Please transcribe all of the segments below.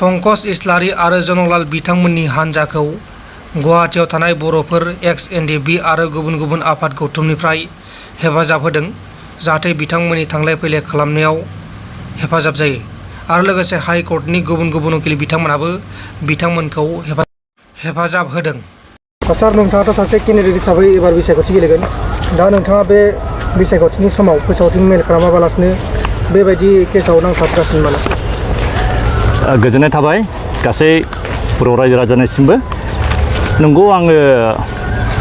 पंकज इस्लारि आरो जनकलाल बिथांमोननि हान्जाखौ गुवाहाटीआव थानाय बर'फोर एक्स-एनडिएफबि आरो गुबुन गुबुन आफाद गौथुमनिफ्राय हेफाजाब होदों जाहाथे बिथांमोननि थांलाय फैलाय खालामनायाव हेफाजाब जायो आरो लोगोसे हाइ कर्टनि गुबुन गुबुन उकिल बिथांमोनाबो बिथांमोनखौ हेफाजाब होदों। सार, नोंथाङाथ' सासे केन्डिडेट हिसाबै एबार बिसायख'थि गेलेगोन। दा नोंथाङा बे बिसायख'थिनि समाव फोसावथिं मेल खालामाबालासिनो बेबायदि केसाव नांथाबगासिनो मानो? गोजोननाय थाबाय गासै बर' रायजो राजानिसिमबो। नंगौ, आङो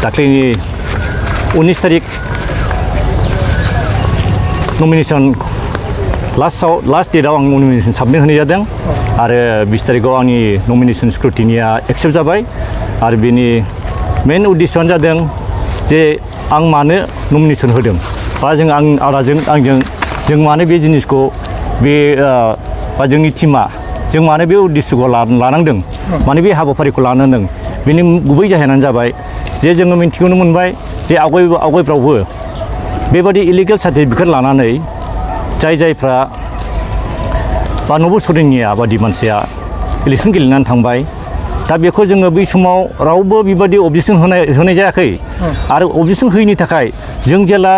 दाख्लैनि 19 तारिख नमिनेसन लास्ट डेटआव आं नमिनेसन साबमिट होनाय जादों आरो 20 तारिखआव आंनि नमिनेसन स्क्रुटिनिया एक्सेप्ट जाबाय आरो बेनि मेन उद्देश्यआनो जादों जे आं मानो नमिनेसन होदों बा जों मानो बे जिनिसखौ बा जोंनि टिमा जों मानो बे उद्देश्यखौ लानांदों, मानो बे हाबाफारिखौ लानांदों, बेनि गुबै जाहोनानो जाबाय जे जोङो मिन्थिनो मोनबाय जे आवगायफ्रावबो बेबादि इलिगेल सार्टिफिकेट लानानै जायफ्रा बा नबुल सरेनिया बादि मानसिया इलेक्सन गेलेनानै थांबाय। दा बेखौ जोङो बै समाव रावबो बेबादि अबजेक्सन होनाय जायाखै आरो अबजेक्सन होयैनि थाखाय जों जेला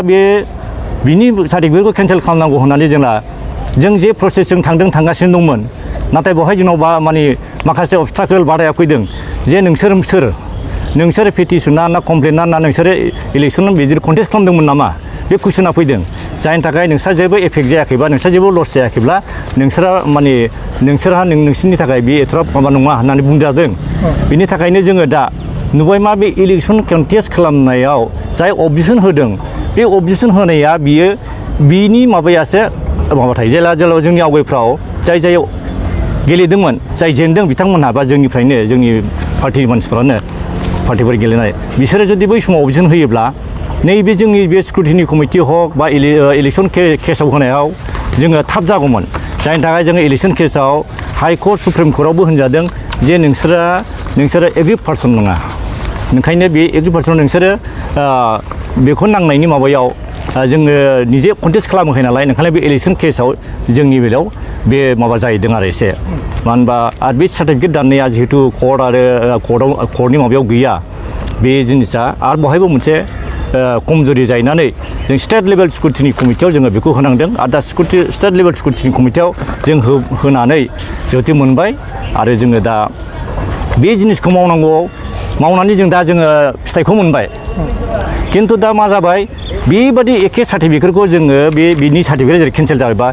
बिनि सार्टिफिकेटखौ केन्सेल खालामनांगौ होननानै जों जे प्रसेसजों थांगासिनो दंमोन, नाथाय बेवहाय जोंनाव माखासे अबस्ट्राकोल बादाया फैदों जे नोंसोर पेटिसना ना कमप्लेना ना नोंसोरो इलेक्सन बिदि कन्टेस्ट खालामदोंमोन नामा, बे कुइसना फैदों। जायनि थाखाय नोंस्रा जेबो एफेक्ट जायाखैबा नोंस्रा जेबो लस जायाखैब्ला नोंसोरनि थाखाय बे एथ'ग्राब माबा नङा होननानै बुंजादों। बिनि थाखायनो जोङो दा नुबाय मा बे इलेक्सन कन्टेस्ट खालामनायाव जाय अबजेक्सन होदों बे अबजेक्सन होनाया बिनि माबायासो माबाथाय जेला जोंनि आवगायफ्राव जाय गेलेदोंमोन, जाय जेनदों बिथांमोनहा बा जोंनिफ्रायनो जोंनि पार्टिनि मानसिफ्रानो पार्टिफोर गेलेनाय बिसोरो जुदि बै समाव अबजेक्सन होयोब्ला नैबे जोंनि बे स्क्रुटिनि कमिटि हक बा इलेक्सन केसाव होनायाव जोङो थाब जागौमोन। जायनि थाखाय जोङो इलेक्सन केसाव हाइ कर्ट सुप्रिम कर्टआवबो होनजादों जे नोंसोरो एग्रि पार्सन नङा, ओंखायनो बे एग्रि पार्सन नोंसोरो बेखौ नांनायनि माबायाव जोङो निजे कन्टेस्ट खालामोखै नालाय, ओंखायनो बे इलेक्सन केसाव जोंनि बेलायाव बे माबा जाहैदों आरो एसे। मानो होनबा आरो बे सार्टिफिकेट दाननाया जिहेतु कर्ट आरो कर्टनि माबायाव गैया बे जिनिसा, आरो बेवहायबो मोनसे खमजुरि जाहैनानै जों स्टेट लेभेल स्क्रुटिनि कमिटियाव जोङो बेखौ होनांदों आरो दा स्टेट लेभेल स्क्रुटिनि कमिटियाव जों होनानै जिहेतु मोनबाय आरो जोङो दा बे जिनिसखौ मावनानै जों फिथाइखौ मोनबाय। खिन्थु दा मा जाबाय, बेबादि एखे सार्टिफिकेटखौ जोङो बिनि सार्टिफिकेट जेरै केन्सेल जाबायबा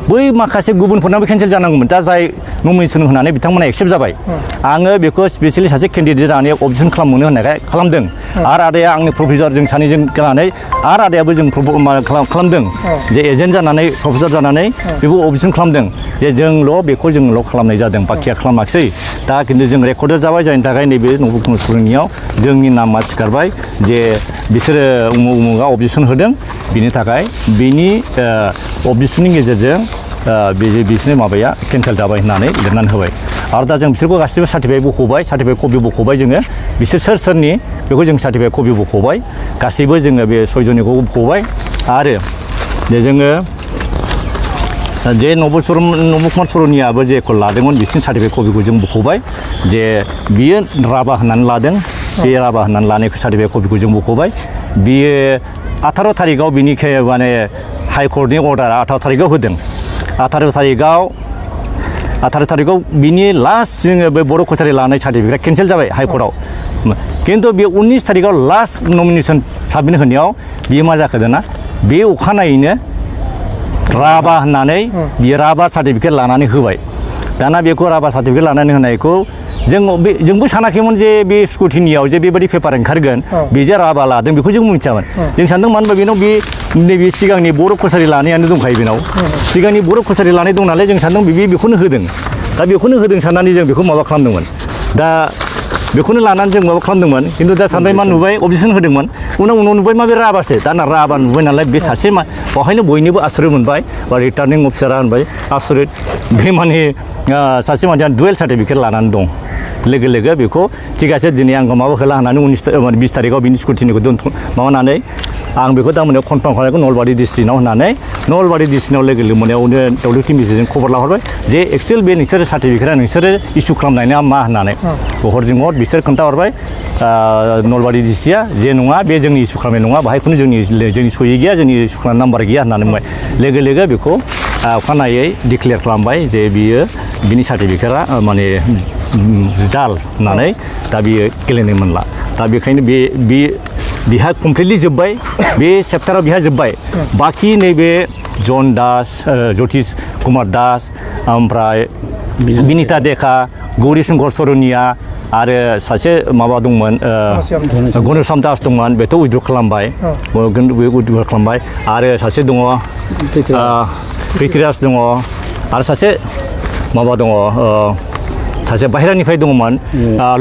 बै माखासे गुबुनफोरनाबो केन्सेल जानांगौमोन। दा जाय नमिनेसन होनानै बिथांमोना एक्सेप्ट जाबाय, आङो बेखौ स्पेसियेलि सासे केन्डिडेट जानानै अबजेक्सन खालामनो होननायखाय खालामदों आरो आदाया आंनि प्रफेसर जों सानैजों जानानै आरो आदायाबो जों खालामदों जे एजेन्ट जानानै प्रफेसर जानानै बेबो अबजेक्सन खालामदों जे जोंल' खालामनाय जादों, बाखिया खालामाखिसै। दा खिन्थु जों रेकर्डेड जाबाय, जायनि थाखाय नैबे नबुल कुमार सरेनियाव जोंनि नामा सिखारबाय जे बिसोरो उमुगा अबजेक्सन होदों, बिनि थाखाय बिनि अबजेक्सननि गेजेरजों बिसोरनि माबाया केन्सेल जाबाय होननानै लिरनानै होबाय। आरो दा जों बिसोरखौ गासिबो सार्टिफिकेट कपि बख'बाय जोङो, बिसोर सोरनि बेखौ जों सार्टिफिकेट कपि बख'बाय, गासैबो जोङो बे 6 जननिखौ बख'बाय आरो जोङो जे नबुल कुमार सरेनियाबो जेखौ लादोंमोन बिसोरनि सार्टिफिकेट कपिखौ जों बख'बाय जे बियो राभा होननानै लादों, बे राभा होननानै लानाय सार्टिफिकेट कपिखौ जों बख'बाय। बियो 18 तारिखआव बिनि हाइ कर्टनि अर्डारा 18 तारिखआव होदों। 18 तारिखआव बिनि लास्ट जोङो बे बर' कसारि लानाय सार्टिफिकेट केन्सेल जाबाय हाइ कर्टआव। खिन्थु बे 19 तारिखआव लास्ट नमिनेसन साबमिट होनायाव बियो मा जाखो दाना, बे अखानायैनो राभा होननानै बियो राभा सार्टिफिकेट लानानै होबाय। दाना बेखौ राभा सार्टिफिकेट लानानै होनायखौ जोंबो सानाखैमोन जे बे स्क्रुटिनियाव जे बेबायदि पेपार ओंखारगोन, बे जे राभा लादों बेखौ जों मिथियामोन। जों सानदों मानो होनबा बेनाव नैबे सिगांनि बर' कसारि लानायानो दंखायो, बेनाव सिगांनि बर' कसारि लानाय दं नालाय जों सानदों बेखौनो होदों। दा बेखौनो होदों साननानै जों बेखौ माबा खालामदोंमोन, दा बेखौनो लानानै जों माबा खालामदोंमोन। खिन्थु दा सानबाय मा नुबाय, अबजेक्सन होदोंमोन, उनाव नुबाय मा बे राभासो। दाना राभा नुबाय नालाय बे सासे बेवहायनो बयनिबो आसुरित मोनबाय बा रिटार्निं अफिसारा होनबाय आसुरित, बे सासे मानसिया डुवेल सार्टिफिकेट लानानै दं। लोगो लोगो बेखौ थिग আছে दिनै आंखौ माबा होला होननानै 20 थारिखआव बिनि स्कुटिनिखौ माबानानै आं बेखौ दा मोनायाव कनफार्म खालामनायखौ नलबारि डिस्ट्रिक्टआव होननानै नलबारि डिस्ट्रिक्टआव लोगो लोगो मोनायावनो WTMCजों खबर लाहरबाय जे एक्चुअल बे नोंसोर सार्टिफिकेटआ नोंसोरो इसु खालामनायना मा होननानै हरजों हर बिसोर खोन्थाहरबाय नलबारि डिस्ट्रिक्टआ जे नङा बे जोंनि इसु खालामनाय नङा बाहाय खुनु जोंनि सहि गैया जोंनि इसु खालामनाय नाम्बार गैया होननानै बुंबाय लोगो लोगो बेखौ अखानायै डिक्लेयार खालामबाय जे बियो बिनि सार्टिफिकेटआ माने जाल होननानै दा बियो गेलेनो मोनला दा बेखायनो बिहा कमप्लिटलि जोब्बाय बे चेप्टारा बिहा जोब्बाय बाखि नैबे जन दास ज्योतिष कुमार दास ओमफ्राय बिनिता देखा गौरी शंकर सरनिया आरो सासे माबा दंमोन घनश्याम दास दंमोन बेथ' उइद्र खालामबाय उइद्र खालामबाय आरो सासे दङ प्रिथिराज दङ आरो सासे माबा दङ सासे बाहेरानिफ्राय दङमोन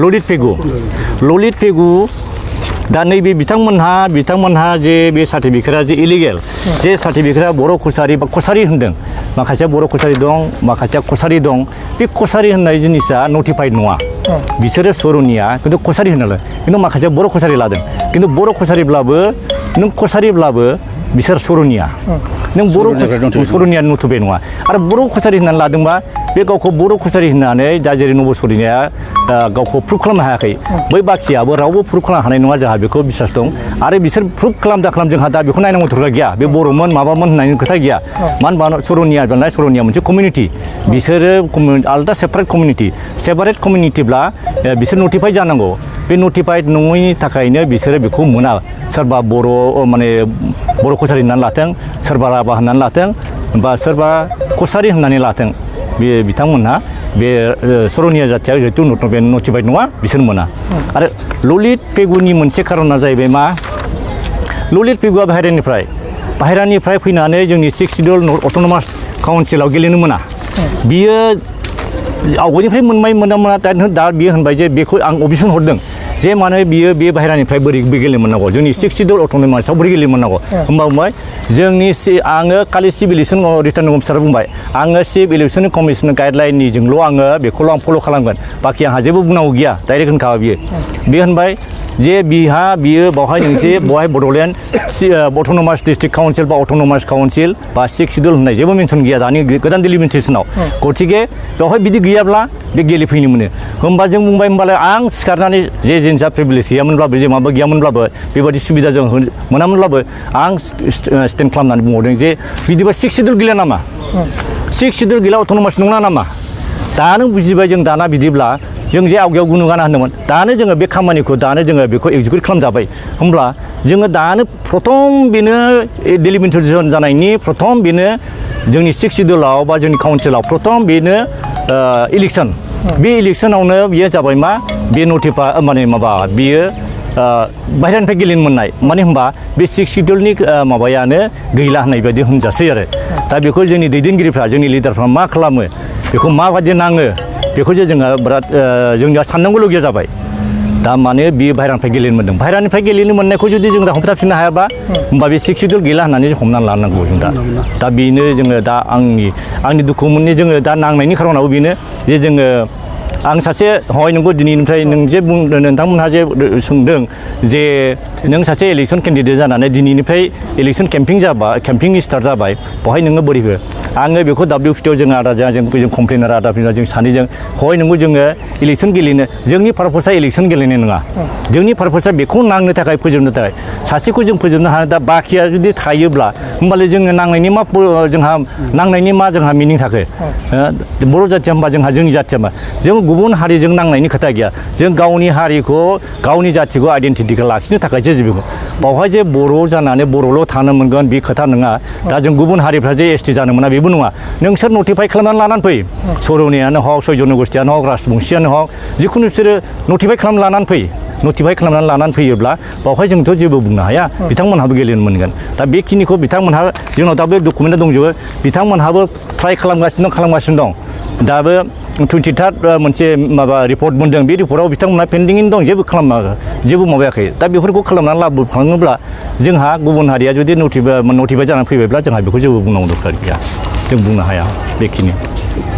ललित पेगु दा नैबे बिथांमोनहा जे बे सार्टिफिकेटआ जे इलिगेल जे सार्टिफिकेटआ बर' कसारि बा कसारि होनदों माखासेया बर' कसारि दं माखासेया कसारि दं बे कसारि होननाय जिनिसा नटिफाइड नङा बिसोरो सरनिया खिन्थु कसारि होनालाय खिन्थु माखासेया बर' कसारि लादों खिन्थु बर' कसारिब्लाबो नों कसारिब्लाबो बिसोर सरनिया नों बर' सरनिया नटुबे नङा आरो बर' कसारि होननानै लादोंबा बे गावखौ बर' कसारि होननानै दा जेरै नबसरिनाया गावखौ प्रुफ खालामनो हायाखै बै बाखियाबो रावबो प्रुफ खालामनो हानाय नङा जोंहा बेखौ बिसास दं आरो बिसोर प्रुफ खालाम जोंहा दा बेखौ नायनांगौ दरकार गैया बे बर'मोन माबामोन होननायनि खोथा गैया मानो होनबा सरनिया मोनसे कमिउनिटि बिसोरो आलादा सेपारेट कमिउनिटिब्ला बिसोर नटिफाइड जानांगौ बे नटिफाइड नङैनि थाखायनो बिसोरो बेखौ मोना सोरबा बर' कसारि होननानै लाथों सोरबा राभा होननानै लाथों बा सोरबा कसारि होननानै लाथों बे बिथांमोनहा बे सरनिया जाथिया जिहेतु नटिफाइड नङा बिसोर मोना आरो ललित पेगुनि मोनसे खारना जाहैबाय मा ललित पेगुआ बाहेरानिफ्राय फैनानै जोंनि 6 सिडिउल अट'नमास काउन्सिलाव गेलेनो मोना बियो आवगायनिफ्राय मोना दा बियो होनबाय जे बेखौ आं अबजेक्सन हरदों जे माने बियो बे बाहेरानिफ्राय बोरै गेलेनो मोननांगौ जोंनि 6 सिडिउल अट'नमासआव बोरै गेलेनो मोननांगौ होमबा बुंबाय आङो खालि चिफ इलेक्सन रिटार्निं अफिसार बुंबाय आङो चिफ इलेक्सन कमिसन गाइडलाइननिजोंल' आङो बेखौल' आं फल' खालामगोन बाखि आंहा जेबो बुंनांगौ गैया डाइरेक्ट होनखाबाय बियो होनबाय जे बियो बावहाय बहाय बड'लेण्ड अट'नमास डिस्ट्रिक्ट काउन्सिल बा अट'नमास काउन्सिल बा 6 सिडिउल होननाय जेबो मेनसन गैया दानि गोदान डिलिमिटेसनाव गथिखे बेवहाय बिदि गैयाब्ला बे गेलेफैनो मोनो होमबा जों बुंबाय होमबालाय आं सिखारनानै जे जिनिसा प्रिभिलेज गैयामोनब्लाबो जे माबा गैयामोनब्लाबो बेबायदि सुबिदा जों मोनामोनब्लाबो आं स्टेन्ड खालामनानै बुंहरदों जे बिदिबा 6 सिडिउल गैला नामा 6 सिडिउल गैला अट'नमास नङा नामा दानो बुजिबाय जों दाना बिदिब्ला जों जे आवगायाव गुनु गाना होनदोंमोन दानो जोङो बे खामानिखौ बेखौ एक्जिकिउट खालामजाबाय होमब्ला जोङो दानो प्रथम बेनो डिलिमिटेसन जानायनि प्रथम बेनो जोंनि 6 सिडिउलाव बा जोंनि काउन्सिलाव प्रथम बेनो इलेक्सन बे इलेक्सनावनो बियो जाबाय मा बे बियो बाहेरानिफ्राय गेलेनो मोननाय मानो होनबा बे 6 सिडिउलनि माबायानो गैला होननाय बायदि होनजासै आरो दा बेखौ जोंनि दैदेनगिरिफ्रा जोंनि लिडारफ्रा मा खालामो बेखौ माबायदि नाङो बेखौसो जोङो बिराद जोंनिया साननांगौलगिया जाबाय दा माने बियो बाहेरानिफ्राय गेलेनो मोन्दों बाहेरानिफ्राय गेलेनो मोननायखौ जुदि जों दा हमथाफिननो हायाबा होमबा बे 6 सिडिउल गैला होननानै हमनानै लानांगौ जों दा बेनो जोङो दा आंनि दुखु मोननि जोङो दा नांनायनि खारनाबो बेनो जे जोङो आं सासे हय नंगौ दिनैनिफ्राय नों जे बुंदों नोंथांमोनहा जे सोंदों जे नों सासे इलेक्सन केन्डिडेट जानानै दिनैनिफ्राय इलेक्सन केम्पिंनि स्टार्ट जाबाय बेवहाय नोङो बोरै हो आङो बेखौ WCTआव जों आदाजों जों कमप्लेनार आदाफोरजों जों सानैजों हय नंगौ जोङो इलेक्सन गेलेनो जोंनि पारपसा इलेक्सन गेलेनाय नङा जोंनि पारपसा बेखौ नांनो थाखाय फोजोबनो थाखाय सासेखौ जों फोजोबनो हाया दा बाखिया जुदि थायोब्ला होमबालाय जोङो नांनायनि मा जोंहा मिनिं थाखो बर' जाथिया होमबा जोंनि जाथिया मा जों गुबुन हारिजों नांनायनि खोथा गैया जों गावनि हारिखौ गावनि जाथिखौ आइडेन्टिटिखौ लाखिनो थाखायसो बेखौ बावहाय जे बर' जानानै बर'ल' थानो मोनगोन बे खोथा नङा दा जों गुबुन हारिफ्रा जे ST जानो मोना बेबो नङा नोंसोर नटिफाइ खालामनानै लानानै फै सरनियानो हक सयज नगस्थियानो हक राजबंसियानो हक जिखुनु बिसोरो नटिफाइ खालामनानै लानानै फैयोब्ला बावहाय जोंथ' जेबो बुंनो हाया बिथांमोनहाबो गेलेनो मोनगोन दा बेखिनिखौ बिथांमोनहा जोंनाव दा बे डकुमेन्टआ दंजोबो बिथांमोनहाबो ट्राइ खालामगासिनो दं दाबो 23rd मोनसे रिपर्ट मोनदों बे रिपर्टआव बिथांमोनहा पेन्डिङैनो दं जेबो माबायाखै दा बेफोरखौ खालामनानै लाबोखाङोब्ला जोंहा गुबुन हारिया जुदि नटिफाइ जानानै फैबायब्ला जोंहा बेखौ जेबो बुंनांगौ दरकार गैया जों बुंनो हाया बेखिनि